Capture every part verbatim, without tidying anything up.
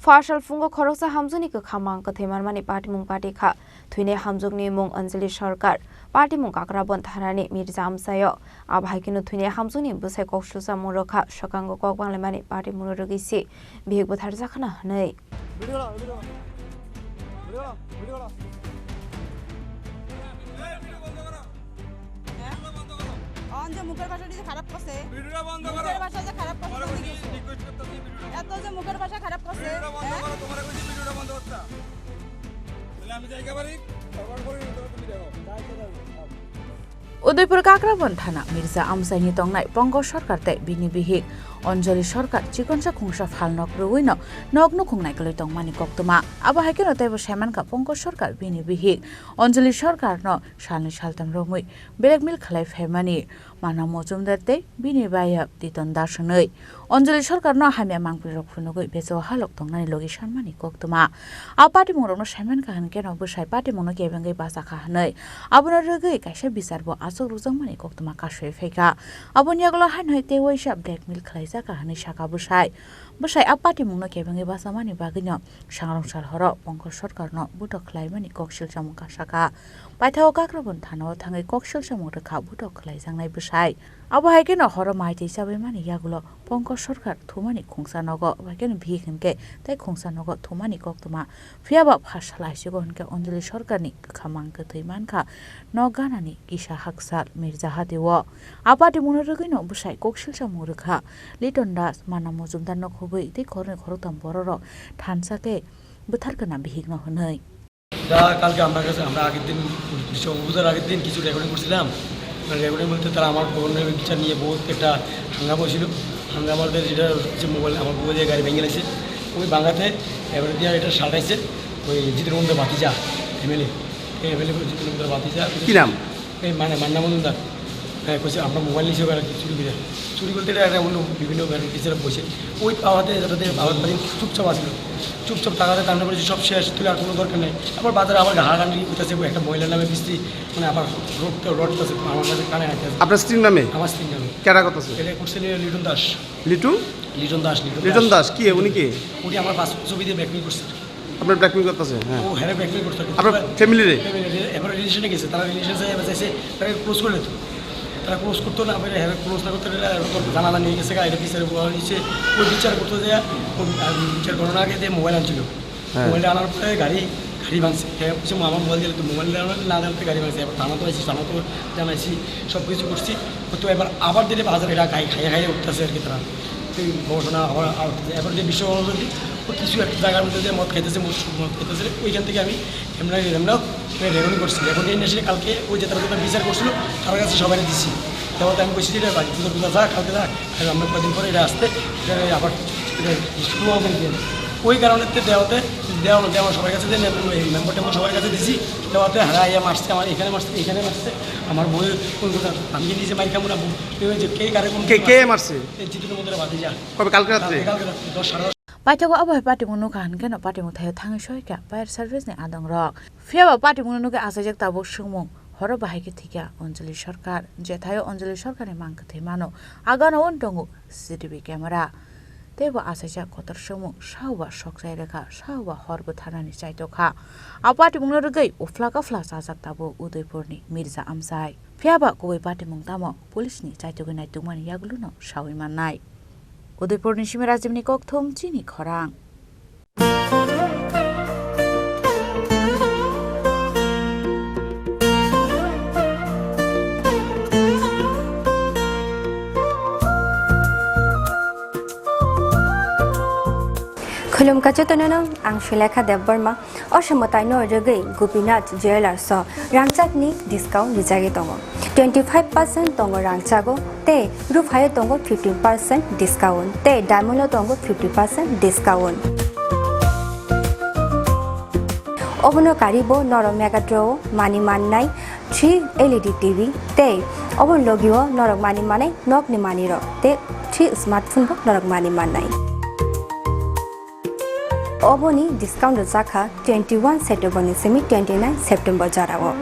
Phasal phungo khoroksa hamjwkni kwkha mang kwthwi manmani patimung pati kha. Thwinai hamjwkni mung Anjali Sarkar, patimung Kakrabon thanani Mirza Amchaio. Abo hai kheno thwinai hamjwkni bwsai koksilsa mung rwkha, swkango kok banglaimani patimungno rwgwi se bihik bwtharjakhana hwnwi. On যে মুখের ভাষা যে খারাপ করছে, ভিডিওটা বন্ধ করো। মুখের ভাষা যে খারাপ করছে, তোমার কাছে রিকোয়েস্ট করতেছি, ভিডিওটা বন্ধ করো। এত যে মুখের ভাষা খারাপ করছে, ভিডিওটা বন্ধ হ্যাঁ? করো, তোমার কাছে ভিডিওটা বন্ধ হচ্ছে। তাহলে আমি যাই একেবারে, তারপর করে নিতে হবে, তুমি দেখো। Udaipur Kakrabon thana Mirza Amchaini tongnai Pankaj Sarkar tei bini bihik Anjali Sarkar chikonsa khungsa phalnok rwino nok nukhung naikolwi tongmani koktwma. Abo hai kheno teibo saimankha Pankaj Sarkar bini bihik Anjali Sarkarno salni saltam romwi blackmail khlai phaimani Mana Mojumdar tei bini baya Titon Das hwnwi. Anjali Sarkarno hamya mangpilrok phunugwi becho halok tongnani logi sanmani koktwma. A patimungrokno saimankha hwnkhe no bwsai patimungno kebengwi bachakha hwnwi. Abono rwgwi kaisa bichar bo achuk rwjakmani koktwma kasui phaikha. Aboni yagulo haino hai tei waisa blackmail khlaijakha hwnwi sakha bwsai. Bwsai a patimungno kebengwi bachamani bagwino sangrong sal horo Pankaj Sarkarno butok khlaimani kok silsamung kasakha. Paithao Kakrabon thanao thangwi kok silsamung rwkha butok khlaijaknai bwsai. Abo hai kheno horo mai twi chabaimani yagulo Pankaj Sarkar thumani khungsa nogo, bai kheno bihik hinkhe tei khungsa nogo thumani koktwma. Phiyaba phasal aisigo hinkhe Anjali Sarkarni kwkha mang kwthwi mankha nok ganani kisa haksal Mirza Hati o. A patimungno rwgwino bwsai kok silsamung rwkha. Liton Das, Mana Mojumdar no khobwi tei khoroknwi khoroktham bororok thansa khe bwtharkana bihikno hwnwi. এটা কালকে আমার কাছে, আমরা আগের দিন, বিশ্ব অঙ্গভূতার আগের দিন কিছু রেকর্ডিং করছিলাম। মানে, রেকর্ডিং বলতে তারা আমার বোনের বিচার নিয়ে বহুত একটা হাঙ্গামা হয়েছিল। হাঙ্গামাতে যেটা হচ্ছে, মোবাইল, আমার বউ যে গাড়ি ভেঙে গেছে, ওই ভাঙাতে এবারে দিয়ে এটা সাটাইছে ওই জিতেন মন্ডল ভাতিজা, এমএলএ। এই এমএলএ জিতেন মন্ডল ভাতিজা। কি নাম? এই মানে মান্না মজুমদার। হ্যাঁ, কইছে, "আমরা মোবাইল নিছি, ওরা চুরি করে।" চুরি বলতে এটা একটা অন্য বিভিন্ন ভ্যারাইটিস এরা বসে। ওই পাওয়াতে, যেটাতে পাওয়ার মানে চুপচাপ আসলো। চুপচাপ থাকাতে কান্না করেছে, "সব শেষ, তুই আর কোনো দরকার নেই।" আবার বাজারে আবার হানাহানি করতেছে, একটা মহিলার নামে কিস্তি, মানে আবার রোড, রোড আছে, আমার কাছে কানে হাতে আছে। আপনার স্ত্রীর নামে? আমার স্ত্রীর নামে। কেডা করতেছে? এটা করছে লি-, লিটন দাস। লিটু? লিটন দাস, লিটন লিটন দাস। দাস, কি? উনি কি? উনি আমার পাসপোর্ট ছবি দিয়ে ব্ল্যাকমেইল করছে। আপনার ব্ল্যাকমেইল করতেছে? হ্যাঁ। ও হ্যাঁ ব্ল্যাকমেইল করতে। আপনার ফ্যামিলি রে? ফ্যামিলি রে, এবার রিলেশনে গেছে, তারা রিলেশনে যাই এবার চাইছে, তারা ক্লোজ করে দিত। তারা ক্লোজ করতো না, এবার হ্যাঁ ক্লোজ না করতে গেলে এবার তোর জানালা নিয়ে গেছে, গাড়িটা বিচারে বলা হয়েছে, ওই বিচার করতে যায়, ও, আম, বিচার করার আগে যে মোবাইল আনছিল, হ্যাঁ। মোবাইলটা আনার পরে গাড়ি, গাড়ি ভাঙছে। হ্যাঁ, বলছে, "আমার মোবাইল দিলে তো মোবাইল না দিলে তো গাড়ি ভাঙছে।" এবার থানা তো আইছি, থানা তো জানাইছি, সব কিছু করছি। তো এবার আবার দিলে বাজারে এটা খাই, খাইয়ে খাইয়ে উঠতেছে আর কি তারা। এই ঘটনা আবার, আবার এবার যে বিষয় হলো যে ও কিছু একটা জায়গার মধ্যে যে মদ খাইতেছে, মদ, মদ খাইতেছে, ওইখান থেকে আমি এমনি, এমনি রেকর্ডিং করছি। রেকর্ডিং এসে কালকে ওই যে তারা যেটা বিচার করছিল, তার কাছে সবাই দিছি। তারপর আমি কইছি যে, "এটা বাড়ি পুজো পূজা যা, কালকে যা, আর আমরা কদিন পরে এটা আসতে, এটা আবার এটা শুরু হবে।" ওই কারণে তো দেওয়াতে, দেওয়া, দেওয়া সবার কাছে দিয়ে, এই মেম্বার টেম্বার সবার কাছে দিছি। দেওয়াতে হারা আইয়া মারছে, আমার এখানে মারছে, এখানে মারছে, আমার বউয়ের কোন কথা, আমি নিজে মাইর খাবো না, বউ, কেউ যে কে কারে কোন কে, কে মারছে? মারছে? এই জিতুর মধ্যে বাতি যা। কবে, কালকে রাত্রে? কালকে, কালকে রাত্রে দশ, সাড়ে দশ। Paithago abo hai patimung nukha hinkhe no patimung thaio thangwi soikha fire service ni adongrok. Phiyaba patimungno nukwi achaijak tabuk swngmung, horo bahai khe thikya Anjali Sarkar, je thaio Anjali Sarkarni mang kwthwi mano, agano wng tongo C C T V camera. Teibo achaijak kotor swngmung, sahoba sokchai rwkha, sahoba hor bwtharnani chaitokha. A patimungno rwgwi uphla kaphla chajak tabuk Udaipurni Mirza Amchai. Phiyaba kubui patimung tamo, police ni chaitogwi naitukmani yagulono sawi mannai. Udaipurni simi Rajibni kokthum chini khorang. Khulumkha jotono no, ang Sulekha Debbarma. O se mwtaino rwgwi Gopinath Jewellers o rangchakni discount rijagwi tongo. Twenty five percent tongo rangchago, tei ruphaio tongo fifteen percent discount, tei diamond o tongo fifty percent discount. Obono karibo norok Megatron o manwi mannai three L E D T V, tei obono logio norok manwi mannai nokni manwirok, tei three smartphone bo norok manwi mannai. Oboni discount rwjakha twenty one September ni simi twenty nine September jorao.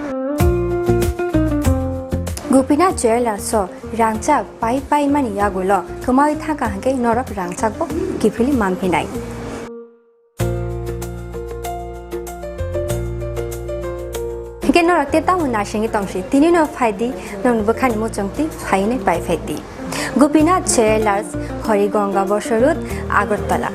Gopinath Jewellers o rangchak pai pai mani yagulo kwmawi thangkha hwnkhe norok rangchak bo kiphilwi manphinai. Hingke norok te tamo naisingwi tongsi, tini no phaidi, nokni bwkhani muchungtwi phainai pai phaidi. Gopinath Jewellers, Horigonga Bosor Road, Agartala.